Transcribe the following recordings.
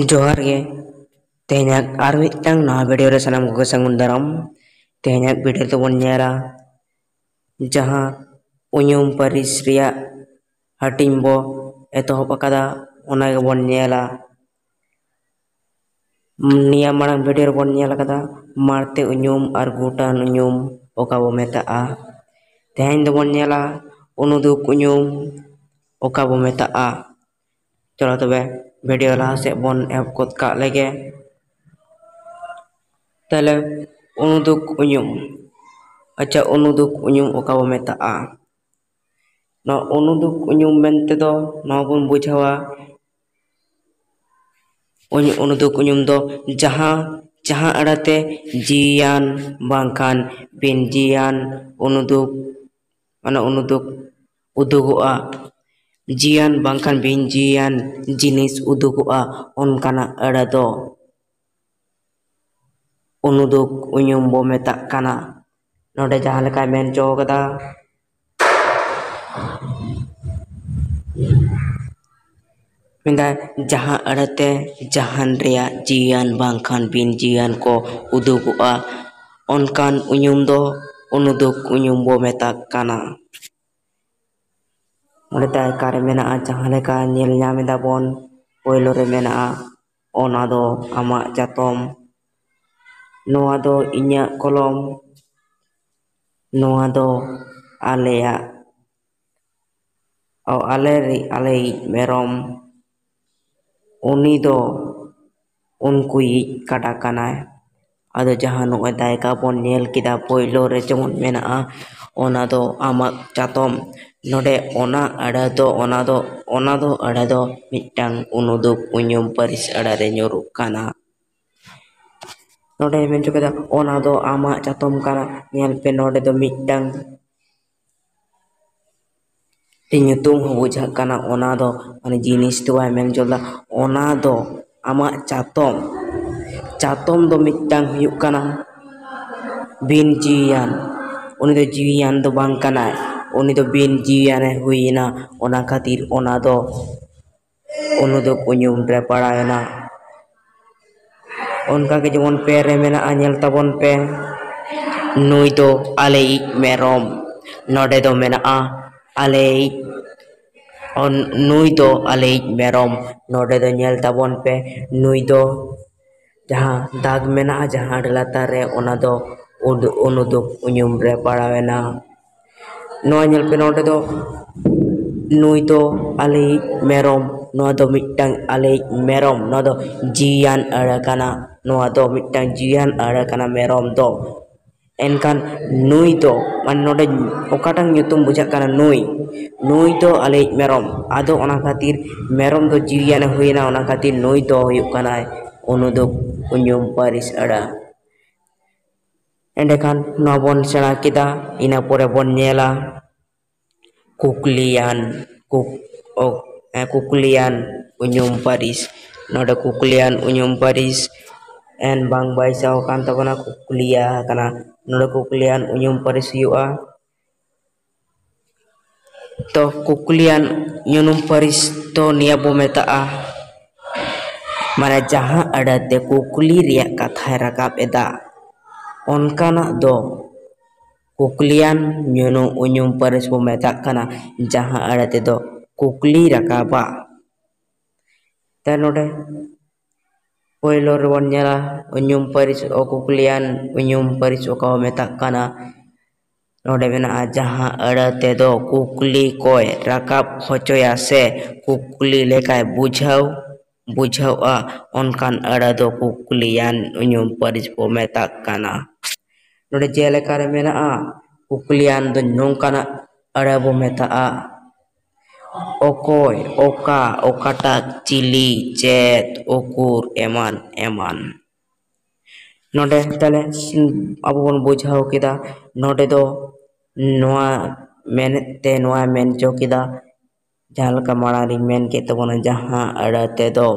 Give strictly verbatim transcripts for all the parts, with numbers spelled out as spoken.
ᱡᱚᱦᱟᱨ ᱜᱮ᱾ ᱛᱮᱦᱮᱧᱟᱜ ᱟᱨ ᱢᱤᱫᱴᱟᱝ ᱱᱟᱣᱟ ᱵᱷᱤᱰᱤᱭᱳ ᱨᱮ ᱥᱟᱱᱟᱢ ᱠᱚᱜᱮ ᱥᱟᱹᱜᱩᱱ ᱫᱟᱨᱟᱢ᱾ ᱛᱮᱦᱮᱧᱟᱜ ᱵᱷᱤᱰᱤᱭᱳ ᱨᱮᱫᱚ ᱵᱚᱱ ᱧᱮᱞᱟ ᱡᱟᱦᱟᱸ ᱩᱧᱩᱢ ᱯᱟᱹᱨᱤᱥ ᱨᱮᱭᱟᱜ ᱦᱟᱹᱴᱤᱧ ᱵᱚ ᱮᱛᱚᱦᱚᱵ ᱟᱠᱟᱫᱟ, ᱚᱱᱟ ᱜᱮᱵᱚᱱ ᱧᱮᱞᱟ᱾ ᱱᱤᱭᱟᱹ ᱢᱟᱲᱟᱝ ᱵᱷᱤᱰᱤᱭᱳ ᱨᱮᱵᱚᱱ ᱧᱮᱞ ᱟᱠᱟᱫᱟ ᱢᱟᱲᱛᱮ ᱩᱧᱩᱢ ᱟᱨ ᱜᱩᱴᱟᱱ ᱩᱧᱩᱢ ᱚᱠᱟ ᱵᱚ ᱢᱮᱛᱟᱜᱼᱟ᱾ ᱛᱮᱦᱮᱧ ᱫᱚᱵᱚᱱ ᱧᱮᱞᱟ ᱩᱱᱩᱫᱩᱠ ᱩᱧᱩᱢ ᱚᱠᱟ ᱵᱚ ᱢᱮᱛᱟᱜᱼᱟ᱾ ᱪᱚᱞᱚ ᱛᱚᱵᱮ ᱵᱷᱤᱰᱤᱭᱳ ᱞᱟᱦᱟ ᱥᱮᱫ ᱵᱚᱱ ᱮᱦᱚᱵ ᱜᱚᱫ ᱠᱟᱜ ᱞᱮᱜᱮ᱾ ᱛᱟᱦᱞᱮ ᱩᱱᱩᱫᱩᱠ ᱩᱧᱩᱢ, ᱟᱪᱪᱷᱟ, ᱩᱱᱩᱫᱩᱠ ᱩᱧᱩᱢ ᱚᱠᱟ ᱵᱚ ᱢᱮᱛᱟᱜᱼᱟ? ᱱᱚᱣᱟ ᱩᱱᱩᱫᱩᱠ ᱩᱧᱩᱢ ᱢᱮᱱᱛᱮ ᱫᱚ ᱱᱚᱣᱟ ᱵᱚᱱ ᱵᱩᱡᱷᱟᱹᱣᱟ, ᱩᱧ-, ᱩᱱᱩᱫᱩᱠ ᱩᱧᱩᱢ ᱫᱚ ᱡᱟᱦᱟᱸ, ᱡᱟᱦᱟᱸ ᱟᱹᱲᱟᱹᱛᱮ ᱡᱤᱣᱤᱭᱟᱱ ᱵᱟᱝᱠᱷᱟᱱ ᱵᱤᱱ ᱡᱤᱣᱤᱭᱟᱱ ᱩᱱᱩᱫᱩᱠ, ᱢᱟᱱᱮ ᱩᱱᱩᱫᱩᱠ ᱩᱫᱩᱜᱚᱜᱼᱟ, ᱡᱤᱣᱤᱭᱟᱱ ᱵᱟᱝᱠᱷᱟᱱ ᱵᱤᱱ ᱡᱤᱣᱤᱭᱟᱱ ᱡᱤᱱᱤᱥ ᱩᱫᱩᱜᱚᱜᱼᱟ, ᱚᱱᱠᱟᱱᱟᱜ ᱟᱹᱲᱟᱹ ᱫᱚ ᱩᱱᱩᱫᱩᱠ ᱩᱧᱩᱢ ᱵᱚ ᱢᱮᱛᱟᱜ ᱠᱟᱱᱟ᱾ ᱱᱚᱰᱮ ᱡᱟᱦᱟᱸ ᱞᱮᱠᱟᱭ ᱢᱮᱱ ᱦᱚᱪᱚ ᱠᱟᱫᱟ, ᱢᱮᱱᱫᱟᱭ, ᱡᱟᱦᱟᱸ ᱟᱹᱲᱟᱹᱛᱮ ᱡᱟᱦᱟᱱ ᱨᱮᱭᱟᱜ ᱡᱤᱣᱤᱭᱟᱱ ᱵᱟᱝᱠᱷᱟᱱ ᱵᱤᱱ ᱡᱤᱣᱤᱭᱟᱱ ᱠᱚ ᱩᱫᱩᱜᱚᱜᱼᱟ, ᱚᱱᱠᱟᱱ ᱩᱧᱩᱢ ᱫᱚ ᱩᱱᱩᱫᱩᱠ ᱩᱧᱩᱢ ᱵᱚ ᱢᱮᱛᱟᱜ ᱠᱟᱱᱟ᱾ ᱚᱸᱰᱮ ᱫᱟᱭᱠᱟ ᱨᱮ ᱢᱮᱱᱟᱜᱼᱟ, ᱡᱟᱦᱟᱸ ᱞᱮᱠᱟ ᱧᱮᱞ ᱧᱟᱢ ᱮᱫᱟ ᱵᱚᱱ, ᱯᱳᱭᱞᱳ ᱨᱮ ᱢᱮᱱᱟᱜᱼᱟ, ᱚᱱᱟ ᱫᱚ ᱟᱢᱟᱜ ᱪᱟᱛᱚᱢ, ᱱᱚᱣᱟ ᱫᱚ ᱤᱧᱟᱹᱜ ᱠᱚᱞᱚᱢ, ᱱᱚᱣᱟ ᱫᱚ ᱟᱞᱮᱭᱟᱜ, ᱚ, ᱟᱞᱮ ᱨᱤ-, ᱟᱞᱮᱭᱤᱡ ᱢᱮᱨᱚᱢ, ᱩᱱᱤ ᱫᱚ ᱩᱱᱠᱩᱭᱤᱡ ᱠᱟᱰᱟ ᱠᱟᱱᱟᱭ᱾ ᱟᱫᱚ ᱡᱟᱦᱟᱸ ᱱᱚᱜᱼᱚᱭ ᱫᱟᱭᱠᱟ ᱵᱚᱱ ᱧᱮᱞ ᱠᱮᱫᱟ, ᱯᱳᱭᱞᱳ ᱨᱮ ᱡᱮᱢᱚᱱ ᱢᱮᱱᱟᱜᱼᱟ, ᱚᱱᱟ ᱫᱚ ᱟᱢᱟᱜ ᱪᱟᱛᱚᱢ᱾ ᱱᱚᱰᱮ ᱚᱱᱟ ᱟᱹᱲᱟᱹ ᱫᱚ, ᱚᱱᱟ ᱫᱚ, ᱚᱱᱟ ᱫᱚ ᱟᱹᱲᱟᱹ ᱫᱚ ᱢᱤᱫᱴᱟᱝ ᱩᱱᱩᱫᱩᱠ ᱩᱧᱩᱢ ᱯᱟᱹᱨᱤᱥ ᱟᱹᱲᱟᱹ ᱨᱮ ᱧᱩᱨᱩᱜ ᱠᱟᱱᱟ᱾ ᱱᱚᱰᱮ ᱢᱮᱱ ᱦᱚᱪᱚ ᱠᱮᱫᱟ, ᱚᱱᱟ ᱫᱚ ᱟᱢᱟᱜ ᱪᱟᱛᱚᱢ ᱠᱟᱱᱟ᱾ ᱧᱮᱞ ᱯᱮ, ᱱᱚᱰᱮ ᱫᱚ ᱢᱤᱫᱴᱟᱝ ᱧᱩᱛᱩᱢ ᱦᱚᱸ ᱵᱩᱡᱷᱟᱹᱜ ᱠᱟᱱᱟ, ᱚᱱᱟ ᱫᱚ, ᱢᱟᱱᱮ, ᱡᱤᱱᱤᱥ ᱫᱚ ᱵᱟᱭ ᱢᱮᱱ ᱦᱚᱪᱚ ᱞᱮᱫᱟ᱾ ᱚᱱᱟ ᱫᱚ ᱟᱢᱟᱜ ᱪᱟᱛᱚᱢ, ᱪᱟᱛᱚᱢ ᱫᱚ ᱢᱤᱫᱴᱟᱝ ᱦᱩᱭᱩᱜ ᱠᱟᱱᱟ ᱵᱤᱱ ᱡᱤᱣᱤᱭᱟᱱ, ᱩᱱᱤ ᱫᱚ ᱡᱤᱣᱤᱭᱟᱱ ᱫᱚ ᱵᱟᱝ ᱠᱟᱱᱟᱭ, ᱩᱱᱤ ᱫᱚ ᱵᱤᱱ ᱡᱤᱣᱤᱭᱟᱱᱮ ᱦᱩᱭᱮᱱᱟ᱾ ᱚᱱᱟ ᱠᱷᱟᱹᱛᱤᱨ ᱚᱱᱟ ᱫᱚ ᱩᱱᱩᱫᱩᱜ ᱩᱧᱩᱢ ᱨᱮ ᱯᱟᱲᱟᱣᱮᱱᱟ᱾ ᱚᱱᱠᱟᱜᱮ ᱡᱮᱢᱚᱱ ᱯᱮ ᱨᱮ ᱢᱮᱱᱟᱜᱼᱟ, ᱧᱮᱞ ᱛᱟᱵᱚᱱ ᱯᱮ, ᱱᱩᱭ ᱫᱚ ᱟᱞᱮᱭᱤᱡ ᱢᱮᱨᱚᱢ᱾ ᱱᱚᱰᱮ ᱫᱚ ᱢᱮᱱᱟᱜᱼᱟ ᱟᱞᱮᱭᱤᱡ, ᱚᱱ-, ᱱᱩᱭ ᱫᱚ ᱟᱞᱮᱭᱤᱡ ᱢᱮᱨᱚᱢ᱾ ᱱᱚᱰᱮ ᱫᱚ ᱧᱮᱞ ᱛᱟᱵᱚᱱ ᱯᱮ, ᱱᱩᱭ ᱫᱚ ᱡᱟᱦᱟᱸ ᱫᱟᱜᱽ ᱢᱮᱱᱟᱜᱼᱟ ᱡᱟᱦᱟᱸ ᱟᱹᱰᱤ ᱞᱟᱛᱟᱨ ᱨᱮ, ᱚᱱᱟ ᱫᱚ ᱩᱫ-, ᱩᱱᱩᱫᱩᱜ ᱩᱧᱩᱢ ᱨᱮ ᱯᱟᱲᱟᱣᱮᱱᱟ᱾ ᱱᱚᱣᱟ ᱧᱮᱞ ᱯᱮ, ᱱᱚᱰᱮ ᱫᱚ ᱱᱩᱭ ᱫᱚ ᱟᱞᱮᱭᱤᱡ ᱢᱮᱨᱚᱢ, ᱱᱚᱣᱟ ᱫᱚ ᱢᱤᱫᱴᱟᱝ ᱟᱞᱮᱭᱤᱡ ᱢᱮᱨᱚᱢ, ᱱᱚᱣᱟ ᱫᱚ ᱡᱤᱣᱤᱭᱟᱱ ᱟᱹᱲᱟᱹ ᱠᱟᱱᱟ, ᱱᱚᱣᱟ ᱫᱚ ᱢᱤᱫᱴᱟᱝ ᱡᱤᱣᱤᱭᱟᱱ ᱟᱹᱲᱟᱹ ᱠᱟᱱᱟ ᱢᱮᱨᱚᱢ ᱫᱚ᱾ ᱮᱱᱠᱷᱟᱱ ᱱᱩᱭ ᱫᱚ, ᱢᱟᱱᱮ ᱱᱚᱰᱮ ᱚᱠᱟᱴᱟᱝ ᱧᱩᱛᱩᱢ ᱵᱩᱡᱷᱟᱹᱜ ᱠᱟᱱᱟ? ᱱᱩᱭ, ᱱᱩᱭ ᱫᱚ ᱟᱞᱮᱭᱤᱡ ᱢᱮᱨᱚᱢ᱾ ᱟᱫᱚ ᱚᱱᱟ ᱠᱷᱟᱹᱛᱤᱨ ᱢᱮᱨᱚᱢ ᱫᱚ ᱡᱤᱣᱤᱭᱟᱱᱮ ᱦᱩᱭᱮᱱᱟ, ᱚᱱᱟ ᱠᱷᱟᱹᱛᱤᱨ ᱱᱩᱭ ᱫᱚ ᱦᱩᱭᱩᱜ ᱠᱟᱱᱟᱭ ᱩᱱᱩᱫᱩᱜ ᱩᱧᱩᱢ ᱯᱟᱹᱨᱤᱥ ᱟᱹᱲᱟᱹ᱾ ᱮᱸᱰᱮᱠᱷᱟᱱ ᱱᱚᱣᱟ ᱵᱚᱱ ᱥᱮᱬᱟ ᱠᱮᱫᱟ᱾ ᱤᱱᱟᱹ ᱯᱚᱨᱮ ᱵᱚᱱ ᱧᱮᱞᱟ ᱠᱩᱠᱞᱤᱭᱟᱱ, ᱠᱩᱠ-, ᱚ-, ᱦᱮᱸ, ᱠᱩᱠᱞᱤᱭᱟᱱ ᱩᱧᱩᱢ ᱯᱟᱹᱨᱤᱥ᱾ ᱱᱚᱰᱮ ᱠᱩᱠᱞᱤᱭᱟᱱ ᱩᱧᱩᱢ ᱯᱟᱹᱨᱤᱥ ᱮᱱ ᱵᱟᱝ ᱵᱟᱭᱥᱟᱣ ᱟᱠᱟᱱ ᱛᱟᱵᱚᱱᱟ, ᱠᱩᱠᱞᱤᱭᱟ ᱟᱠᱟᱱᱟ᱾ ᱱᱚᱰᱮ ᱠᱩᱠᱞᱤᱭᱟᱱ ᱩᱧᱩᱢ ᱯᱟᱹᱨᱤᱥ ᱦᱩᱭᱩᱜᱼᱟ᱾ ᱛᱚ ᱠᱩᱠᱞᱤᱭᱟᱱ ᱩᱧᱩᱢ ᱯᱟᱹᱨᱤᱥ ᱫᱚ ᱱᱤᱭᱟᱹ ᱵᱚ ᱢᱮᱛᱟᱜᱼᱟ, ᱢᱟᱱᱮ ᱡᱟᱦᱟᱸ ᱟᱹᱲᱟᱹᱛᱮ ᱠᱩᱠᱞᱤ ᱨᱮᱭᱟᱜ ᱠᱟᱛᱷᱟᱭ ᱨᱟᱠᱟᱵ ᱮᱫᱟ, ᱚᱱᱠᱟᱱᱟᱜ ᱫᱚ ᱠᱩᱠᱞᱤᱭᱟᱱ ᱧᱩᱱᱩ-, ᱩᱧᱩᱢ ᱯᱟᱹᱨᱤᱥ ᱵᱚ ᱢᱮᱛᱟᱜ ᱠᱟᱱᱟ, ᱡᱟᱦᱟᱸ ᱟᱹᱲᱟᱹ ᱛᱮᱫᱚ ᱠᱩᱠᱞᱤ ᱨᱟᱠᱟᱵᱟ᱾ ᱛᱮ ᱱᱚᱰᱮ ᱯᱳᱭᱞᱳ ᱨᱮᱵᱚᱱ ᱧᱮᱞᱟ ᱩᱧᱩᱢ ᱯᱟᱹᱨᱤᱥ, ᱚ, ᱠᱩᱠᱞᱤᱭᱟᱱ ᱩᱧᱩᱢ ᱯᱟᱹᱨᱤᱥ ᱚᱠᱟ ᱵᱚ ᱢᱮᱛᱟᱜ ᱠᱟᱱᱟ᱾ ᱱᱚᱰᱮ ᱢᱮᱱᱟᱜᱼᱟ, ᱡᱟᱦᱟᱸ ᱟᱹᱲᱟᱹ ᱛᱮᱫᱚ ᱠᱩᱠᱞᱤ ᱠᱚᱭ ᱨᱟᱠᱟᱵ ᱦᱚᱪᱚᱭᱟ ᱥᱮ ᱠᱩᱠᱞᱤ ᱞᱮᱠᱟᱭ ᱵᱩᱡᱷᱟᱹᱣ, ᱵᱩᱡᱷᱟᱹᱣᱟ, ᱚᱱᱠᱟᱱ ᱟᱹᱲᱟᱹ ᱫᱚ ᱠᱩᱠᱞᱤᱭᱟᱱ ᱩᱧᱩᱢ ᱯᱟᱹᱨᱤᱥ ᱵᱚ ᱢᱮᱛᱟᱜ ᱠᱟᱱᱟ᱾ ᱱᱚᱰᱮ ᱡᱮᱞᱮᱠᱟ ᱨᱮ ᱢᱮᱱᱟᱜᱼᱟ, ᱠᱩᱠᱞᱤᱭᱟᱱ ᱫᱚ ᱱᱚᱝᱠᱟᱱᱟᱜ ᱟᱹᱲᱟᱹ ᱵᱚ ᱢᱮᱛᱟᱜᱼᱟ, ᱚᱠᱚᱭ, ᱚᱠᱟ, ᱚᱠᱟᱴᱟᱜ, ᱪᱤᱞᱤ, ᱪᱮᱫ, ᱩᱠᱩᱨ, ᱮᱢᱟᱱ ᱮᱢᱟᱱ᱾ ᱱᱚᱰᱮ ᱛᱟᱦᱞᱮ ᱟᱵᱚ ᱵᱚᱱ ᱵᱩᱡᱷᱟᱹᱣ ᱠᱮᱫᱟ, ᱱᱚᱰᱮ ᱫᱚ ᱱᱚᱣᱟ ᱢᱮᱱᱮᱫ ᱛᱮ ᱱᱚᱣᱟ ᱢᱮᱱ ᱦᱚᱪᱚ ᱠᱮᱫᱟ, ᱡᱟᱦᱟᱸ ᱞᱮᱠᱟ ᱢᱟᱲᱟᱝ ᱨᱤᱧ ᱢᱮᱱ ᱠᱮᱫ ᱛᱟᱵᱚᱱᱟ, ᱡᱟᱦᱟᱸ ᱟᱹᱲᱟᱹ ᱛᱮᱫᱚ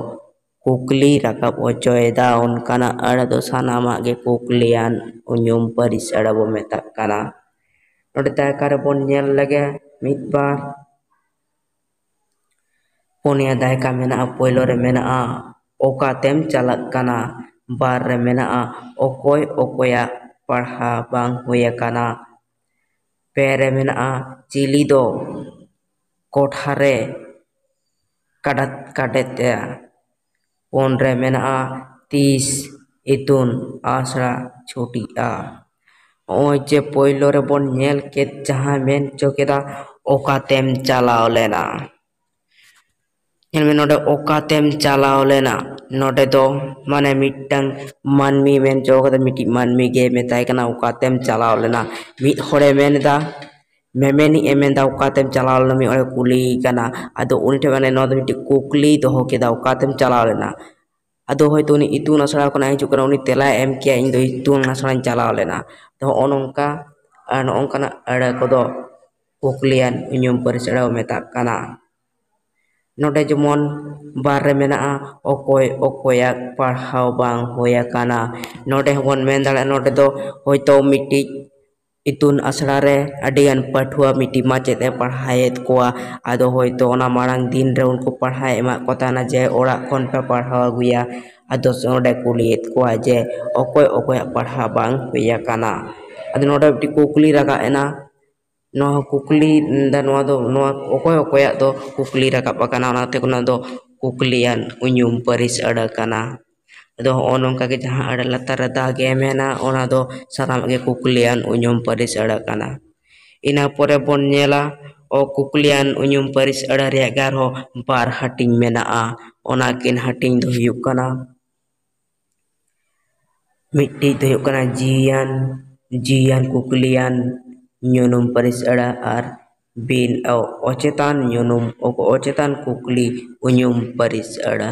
ᱠᱩᱠᱞᱤ ᱨᱟᱠᱟᱵ ᱦᱚᱪᱚᱭᱮᱫᱟ, ᱚᱱᱠᱟᱱᱟᱜ ᱟᱹᱲᱟᱹ ᱫᱚ ᱥᱟᱱᱟᱢᱟᱜ ᱜᱮ ᱠᱩᱠᱞᱤᱭᱟᱱ ᱩᱧᱩᱢ ᱯᱟᱹᱨᱤᱥ ᱟᱹᱲᱟᱹ ᱵᱚ ᱢᱮᱛᱟᱜ ᱠᱟᱱᱟ᱾ ᱱᱚᱰᱮ ᱫᱟᱭᱠᱟ ᱨᱮᱵᱚᱱ ᱧᱮᱞ ᱞᱮᱜᱮ ᱢᱤᱫ ᱵᱟᱨ᱾ ᱯᱩᱱᱭᱟ ᱫᱟᱭᱠᱟ ᱢᱮᱱᱟᱜᱼᱟ᱾ ᱯᱳᱭᱞᱳ ᱨᱮ ᱢᱮᱱᱟᱜᱼᱟ, ᱚᱠᱟᱛᱮᱢ ᱪᱟᱞᱟᱜ ᱠᱟᱱᱟ? ᱵᱟᱨ ᱨᱮ ᱢᱮᱱᱟᱜᱼᱟ, ᱚᱠᱚᱭ ᱚᱠᱚᱭᱟᱜ ᱯᱟᱲᱦᱟᱣ ᱵᱟᱝ ᱦᱩᱭ ᱟᱠᱟᱱᱟ? ᱯᱮ ᱨᱮ ᱢᱮᱱᱟᱜᱼᱟ, ᱪᱤᱞᱤ ᱫᱚ ᱠᱚᱴᱷᱟ ᱨᱮ ᱠᱟᱰᱮᱫ ᱠᱟᱰᱮᱫ ᱮᱭᱟ᱾ ᱯᱩᱱ ᱨᱮ ᱢᱮᱱᱟᱜᱼᱟ, ᱛᱤᱥ ᱤᱛᱩᱱ ᱟᱥᱲᱟ ᱪᱷᱩᱴᱤᱜᱼᱟ? ᱱᱚᱜᱼᱚᱭ ᱡᱮ ᱯᱳᱭᱞᱳ ᱨᱮᱵᱚᱱ ᱧᱮᱞ ᱠᱮᱫ, ᱡᱟᱦᱟᱸ ᱢᱮᱱ ᱦᱚᱪᱚ ᱠᱮᱫᱟ, ᱚᱠᱟᱛᱮᱢ ᱪᱟᱞᱟᱣ ᱞᱮᱱᱟ? ᱧᱮᱞ ᱢᱮ, ᱱᱚᱰᱮ ᱚᱠᱟᱛᱮᱢ ᱪᱟᱞᱟᱣ ᱞᱮᱱᱟ, ᱱᱚᱰᱮ ᱫᱚ ᱢᱟᱱᱮ ᱢᱤᱫᱴᱟᱝ ᱢᱟᱹᱱᱢᱤ ᱢᱮᱱ ᱦᱚᱪᱚ ᱠᱟᱫᱟ, ᱢᱤᱫᱴᱤᱡ ᱢᱟᱹᱱᱢᱤ ᱜᱮ ᱢᱮᱛᱟᱭ ᱠᱟᱱᱟ, ᱚᱠᱟᱛᱮᱢ ᱪᱟᱞᱟᱣ ᱞᱮᱱᱟ? ᱢᱤᱫ ᱦᱚᱲᱮ ᱢᱮᱱ ᱮᱫᱟ, ᱢᱮᱢᱮᱱᱤᱡ ᱮ ᱢᱮᱱ ᱮᱫᱟ, ᱚᱠᱟᱛᱮᱢ ᱪᱟᱞᱟᱣ ᱞᱮᱱᱟ? ᱢᱤᱫ ᱦᱚᱲᱮ ᱠᱩᱞᱤᱭᱮ ᱠᱟᱱᱟ᱾ ᱟᱫᱚ ᱩᱱᱤ ᱴᱷᱮᱱ ᱢᱟᱱᱮ ᱱᱚᱣᱟ ᱫᱚ ᱢᱤᱫᱴᱤᱡ ᱠᱩᱠᱞᱤᱭ ᱫᱚᱦᱚ ᱠᱮᱫᱟ, ᱚᱠᱟᱛᱮᱢ ᱪᱟᱞᱟᱣ ᱞᱮᱱᱟ? ᱟᱫᱚ ᱦᱚᱭᱛᱳ ᱩᱱᱤ ᱤᱛᱩᱱ ᱟᱥᱲᱟ ᱠᱷᱚᱱᱟᱜ ᱦᱤᱡᱩᱜ ᱠᱟᱱᱟ, ᱩᱱᱤ ᱛᱮᱞᱟᱭ ᱮᱢ ᱠᱮᱭᱟ, ᱤᱧ ᱫᱚ ᱤᱛᱩᱱ ᱟᱥᱲᱟᱧ ᱪᱟᱞᱟᱣ ᱞᱮᱱᱟ᱾ ᱛᱚ ᱦᱚᱸᱜᱼᱚ ᱱᱚᱝᱠᱟ, ᱟᱨ ᱱᱚᱜᱼᱚ ᱱᱚᱝᱠᱟᱱᱟᱜ ᱟᱹᱲᱟᱹ ᱠᱚᱫᱚ ᱠᱩᱠᱞᱤᱭᱟᱱ ᱩᱧᱩᱢ ᱯᱟᱹᱨᱤᱥ ᱟᱹᱲᱟᱹ ᱢᱮᱛᱟᱜ ᱠᱟᱱᱟ᱾ ᱱᱚᱰᱮ ᱡᱮᱢᱚᱱ ᱵᱟᱨ ᱨᱮ ᱢᱮᱱᱟᱜᱼᱟ, ᱚᱠᱚᱭ ᱚᱠᱚᱭᱟᱜ ᱯᱟᱲᱦᱟᱣ ᱵᱟᱝ ᱦᱩᱭ ᱟᱠᱟᱱᱟ᱾ ᱱᱚᱰᱮ ᱦᱚᱸᱵᱚᱱ ᱢᱮᱱ ᱫᱟᱲᱮᱭᱟᱜᱼᱟ, ᱱᱚᱰᱮ ᱫᱚ ᱦᱚᱭᱛᱳ ᱢᱤᱫᱴᱤᱡ ᱤᱛᱩᱱ ᱟᱥᱲᱟ ᱨᱮ ᱟᱹᱰᱤᱜᱟᱱ ᱯᱟᱹᱴᱷᱩᱣᱟᱹ ᱢᱤᱫᱴᱤᱡ ᱢᱟᱪᱮᱫ ᱮ ᱯᱟᱲᱦᱟᱣᱮᱫ ᱠᱚᱣᱟ᱾ ᱟᱫᱚ ᱦᱚᱭᱛᱳ ᱚᱱᱟ ᱢᱟᱲᱟᱝ ᱫᱤᱱ ᱨᱮ ᱩᱱᱠᱩ ᱯᱟᱲᱦᱟᱣ ᱮᱢᱟᱜ ᱠᱚ ᱛᱟᱦᱮᱱᱟ ᱡᱮ ᱚᱲᱟᱜ ᱠᱷᱚᱱ ᱯᱮ ᱯᱟᱲᱦᱟᱣ ᱟᱹᱜᱩᱭᱟ᱾ ᱟᱫᱚ ᱱᱚᱰᱮ ᱠᱩᱞᱤᱭᱮᱫ ᱠᱚᱣᱟ ᱡᱮ ᱚᱠᱚᱭ ᱚᱠᱚᱭᱟᱜ ᱯᱟᱲᱦᱟᱣ ᱵᱟᱝ ᱦᱩᱭ ᱟᱠᱟᱱᱟ᱾ ᱟᱫᱚ ᱱᱚᱰᱮ ᱢᱤᱫᱴᱤᱡ ᱠᱩᱠᱞᱤ ᱨᱟᱠᱟᱵ ᱮᱱᱟ, ᱱᱚᱣᱟ ᱠᱩᱠᱞᱤ ᱫᱚ, ᱱᱚᱣᱟ ᱫᱚ, ᱱᱚᱣᱟ ᱚᱠᱚᱭ ᱚᱠᱚᱭᱟᱜ ᱫᱚ ᱠᱩᱠᱞᱤ ᱨᱟᱠᱟᱵ ᱟᱠᱟᱱᱟ, ᱚᱱᱟᱛᱮ ᱚᱱᱟ ᱫᱚ ᱠᱩᱠᱞᱤᱭᱟᱱ ᱩᱧᱩᱢ ᱯᱟᱹᱨᱤᱥ ᱟᱹᱲᱟᱹ ᱠᱟᱱᱟ᱾ ᱟᱫᱚ ᱦᱚᱸᱜᱼᱚ ᱱᱚᱝᱠᱟ ᱜᱮ ᱡᱟᱦᱟᱸ ᱟᱹᱲᱟᱹ ᱞᱟᱛᱟᱨ ᱨᱮ ᱫᱟᱜᱽ ᱮ ᱢᱮᱱᱟ, ᱚᱱᱟ ᱫᱚ ᱥᱟᱱᱟᱢᱟᱜ ᱜᱮ ᱠᱩᱠᱞᱤᱭᱟᱱ ᱩᱧᱩᱢ ᱯᱟᱹᱨᱤᱥ ᱟᱹᱲᱟᱹ ᱠᱟᱱᱟ᱾ ᱤᱱᱟᱹ ᱯᱚᱨᱮ ᱵᱚᱱ ᱧᱮᱞᱟ, ᱚ, ᱠᱩᱠᱞᱤᱭᱟᱱ ᱩᱧᱩᱢ ᱯᱟᱹᱨᱤᱥ ᱟᱹᱲᱟᱹ ᱨᱮᱭᱟᱜ ᱜᱮ ᱟᱨᱦᱚᱸ ᱵᱟᱨ ᱦᱟᱹᱴᱤᱧ ᱢᱮᱱᱟᱜᱼᱟ᱾ ᱚᱱᱟ ᱠᱤᱱ ᱦᱟᱹᱴᱤᱧ ᱫᱚ ᱦᱩᱭᱩᱜ ᱠᱟᱱᱟ, ᱢᱤᱫᱴᱤᱡ ᱫᱚ ᱦᱩᱭᱩᱜ ᱠᱟᱱᱟ ᱡᱤᱣᱤᱭᱟᱱ, ᱡᱤᱣᱤᱭᱟᱱ ᱠᱩᱠᱞᱤᱭᱟᱱ ᱧᱩᱱᱩᱢ ᱯᱟᱹᱨᱤᱥ ᱟᱹᱲᱟᱹ ᱟᱨ ᱵᱤᱱ, ᱚ, ᱚᱪᱮᱛᱟᱱ ᱧᱩᱱᱩᱢ, ᱚ-, ᱚᱪᱮᱛᱟᱱ ᱠᱩᱠᱞᱤ ᱩᱧᱩᱢ ᱯᱟᱹᱨᱤᱥ ᱟᱹᱲᱟᱹ᱾